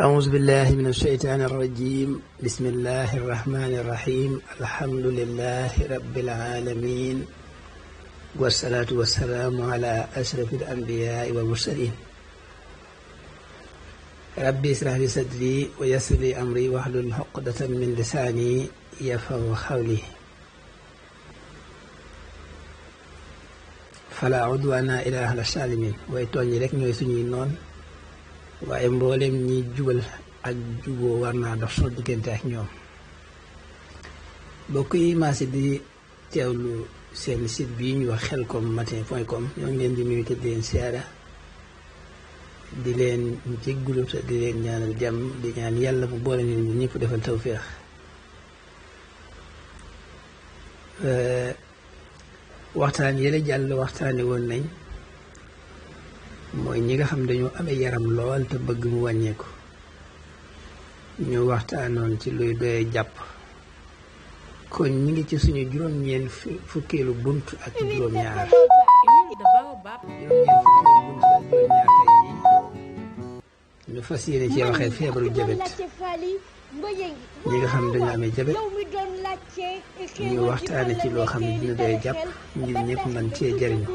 أعوذ بالله من الشيطان الرجيم بسم الله الرحمن الرحيم الحمد لله رب العالمين والصلاة والسلام على أشرف الأنبياء والمرسلين ربي اشرح لي صدري ويسر لي أمري واحلل عقدة من لساني يفقهوا قولي فلا عدوان إلا على الظالمين waaye tooñ yi rek ñooy suñuy noon waaye mboolem ñi jubal ak juboo war naa dox soo diggante ak ñoom bokk yi maase di teewlu seen site bii ñu wax xelcom matin.com ñoo ngi leen di nuyu te di leen siyaara di leen jéggulu te di leen ñaanal jàmm di ñaan yàlla mu boole nit ñi ñëpp defal tawféex waxtaan yële jàll waxtaane woon nañ mooy ñi nga xam dañoo amee yaram lool te bëgg mu wàññeeku ñu waxtaanoon ci luy doyee jàpp kon ñi ngi ci suñu juróom-ñeent fukkeelu bunt ak juróom-ñaar tey jii ñu fas yéene ci waxee feebaru jabet ñi nga xam dañoo amee jabet ñu waxtaane ci loo xam ne dina doyee jàpp ngir ñëpp mën cee jariñu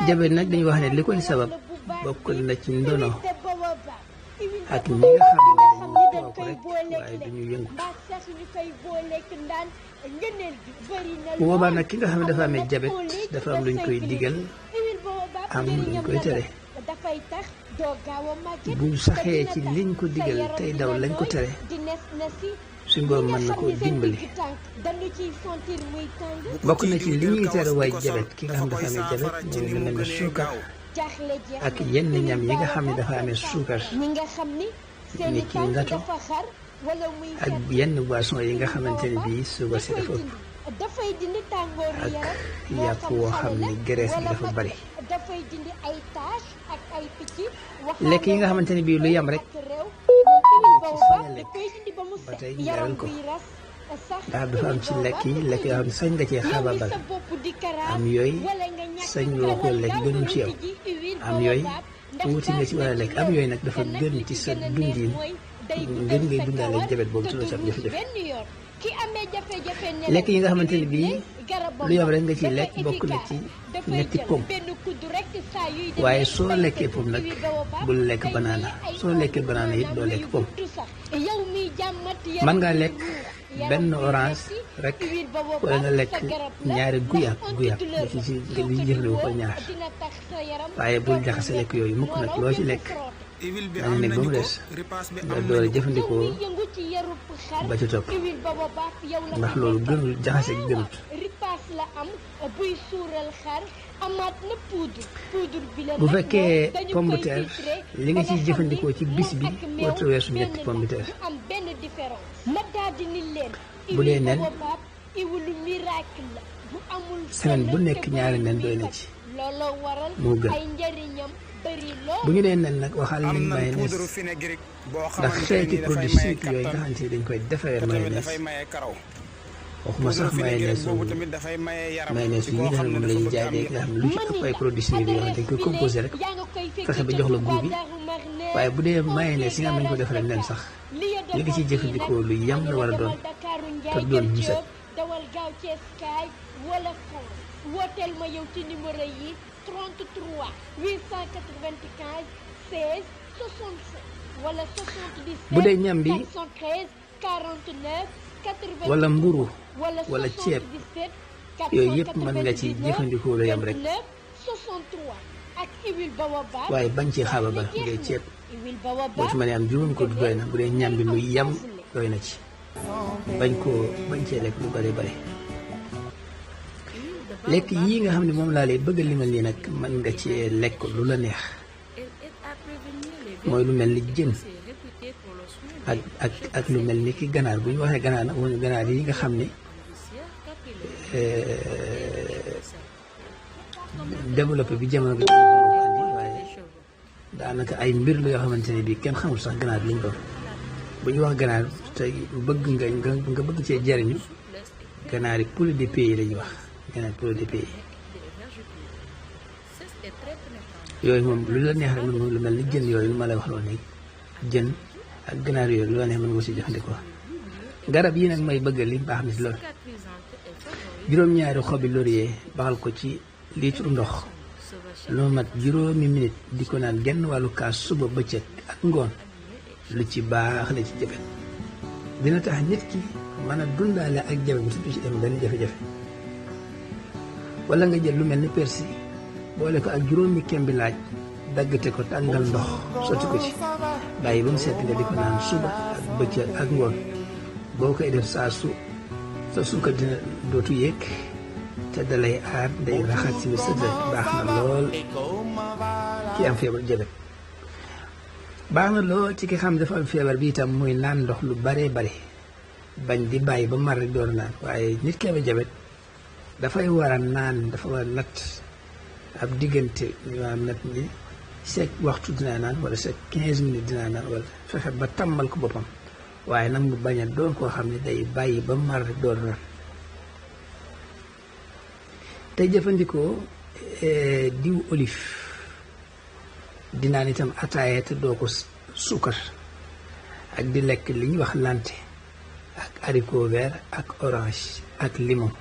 jabet nag dañu wax ne li koy sabab bokk na ci ndono ak ñi nga xam ne dañu toog rek waaye duñu yëngu bu boobaa nag ki nga xam ne dafa amee jabet dafa am luñ koy digal am luñ koy tere bu saxee ci liñ ko digal tey daw lañ ko tere suñ boroom mën na koo dimbali bokk na ci li ñuy tere waay jabet ki nga xam dafa amee jabet mooy lu mel ne suukar ak yenn ñam yi nga xam ne dafa amee suukar ni ki ngatu ak yenn boisson yi nga xamante ne bii suukar si dafa ëpp ak yàpp woo xam ne graisse bi dafa bari lekk yi nga xamante ne bii lu yam rek ba tey ñaaral ko ndax dafa am ci lekk yi lekk yoo xam ne sañ nga cee xaababal am yooyu sañ loo ko lekk gënul ci yow am yooyu wuti nga ci war a lekk am yooyu nag dafa gën ci sa dundin ngën ngay dundaale jabet boobu tulo sax jafe-jafe lekk yi nga xamante ne bii lu yam rek nga ciy lekk bokk na ci ñetti pom waaye soo lekkee pom nag bul lekk banaana soo lekkee banaana it doo lekk pom man ngaa lekk benn orange rek wala nga lekk ñaari guyaab nga ci li jëfandikoo ko ñaar waaye bul jaxase lekk yooyu mukk nag loo ci lekk da nga nekk ba mu des nga door a jëfandikoo ba ci topp ndax loolu gënul jaxase gi gënut bu fekkee pomme de terre li nga ciy jëfandikoo ci bis bi warut a weesu ñetti pomme de terre bu dee nen semaine bu nekk ñaari nen doy na ci moo gën bu ñu dee nen nag waxal nañ mayonnaise ndax xeeti produit chimique yooyu nga xamante ni dañ koy defaree mayonnaise waxuma sax mayonnaise yi nga xam ne moom la ñuy jaay léegi nga xam ne lu ci ëpp ay produits chimiques yoo xam ne dañ koy composé rek fexe ba jox la goût bi waaye bu dee mayonnaise yi nga xam ne dañ ko defaree nen sax li nga ciy jëfandikoo lu yam la war a doon te doon bu set wooteel ma yow ci numéro yi 33 895 16 67 wala 77 bu dee ñam bi 413 49 80 wala mburu wala ceeb 77 yooyu yëpp mën nga ci jëfandikoo lu yam rek 63 ak huile baobab waaye bañ ci xaababal ngay ceeb boo ci mënee am juróom ko doy na bu dee ñam bi lu yam doy na ci bañ cee lekk lu bari bari lekk yii nga xam ne moom laa lay bëgg a limal nii nag mën nga cee lekk lu la neex mooy lu mel ni jën ak lu mel ni ki ganaar bu ñu waxee ganaar nag waxuñu ganaar yi nga xam ne développé bi jamono bi moo ko andi waaye daanaka ay mbir la yoo xamante ne bii kenn xamul sax ganaar bi lañ doon bu ñu wax ganaar te bëgg nga bëgg cee jariñu ganaar yi poulet de pays la ñuy wax ganaar poulet de pays yooyu moom lu la neex rek moom lu mel ni jën yooyu ma lay wax loolu léegi jën ak ganaar yooyu lu la neex mën nga si jëfandikoo. garab yi nag may bëgg li baax na si loolu juróom-ñaari xobi laurier baxal ko ci litre ndox lu mat juróomi minute di ko naan genn wàllu kaas suba bëccëg ak ngoon lu ci baax la ci jabet dina tax nit ki mën a dundaale ak jabet bi surtout ci dem benn jafe-jafe. wala nga jël lu mel ni persil boole ko ak juróomi kembi laaj daggate ko tàngal ndox sotti ko ci bàyyi ba mu sedd nga di ko naan suba ak bëccëg ak ngoon boo koy def saa sa suukar dina dootu yéeg te dalay aar day raxas ci sa deret baax na lool ki am feebar jabet baax na lool ci ki xam dafa am feebar bi itam muy naan ndox lu baree bare bañ di bàyyi ba mar rek door naan waaye nit ki amee jabet dafay war a naan dafa war a natt ab diggante maanaam natt ni chaque waxtu dinaa naan wala chaque 15 minutes dinaa naan wala fexe ba tàmmal ko boppam waaye nag mu bañ a doon koo xam ne day bàyyi ba mar rek door naan tey jëfandikoo diw olive di naan itam ataaya te doo ko suukar ak di lekk li ñuy wax lante ak haricot vert ak orange ak limon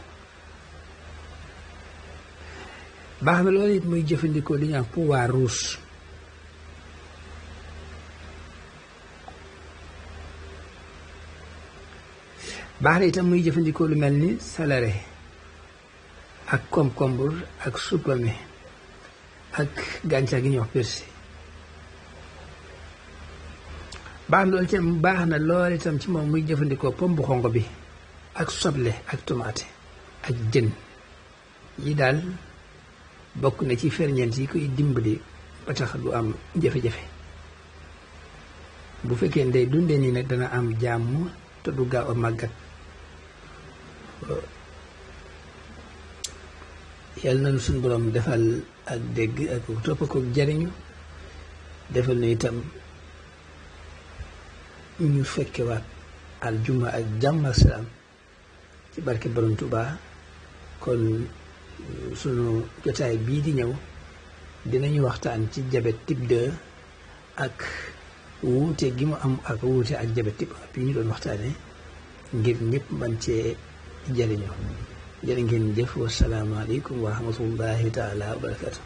baax na loolu it muy jëfandikoo li ñuy wax poire rouge baax na itam muy jëfandikoo lu mel ni salare ak concombre ak supame ak gàncax gi ñuy wax persil baax na loolu itam ci moom muy jëfandikoo pomme bu xonq bi ak soble ak tomate ak jën yi daal bokk na ci ferñeent yi koy dimbali ba tax du am jafe-jafe bu fekkee ndey dundee nii nag dana am jàmm te du gaaw a màggat yàlla nañu suñu borom defal ak dégg ak topp ko jariñu defal na itam ñu fekkewaat aljuma ak jàmm ak salaam ci barke borom Tuubaa kon sunu jotaay bii di ñëw dinañu waxtaan ci diabète type 2 ak wuute gi mu am ak wuute ak diabète type 1 bi ñu doon waxtaane ngir ñëpp man cee jëriñoo jërë ngeen jëf wasalaamaaleykum wa rahmatullahi taala wa barakatu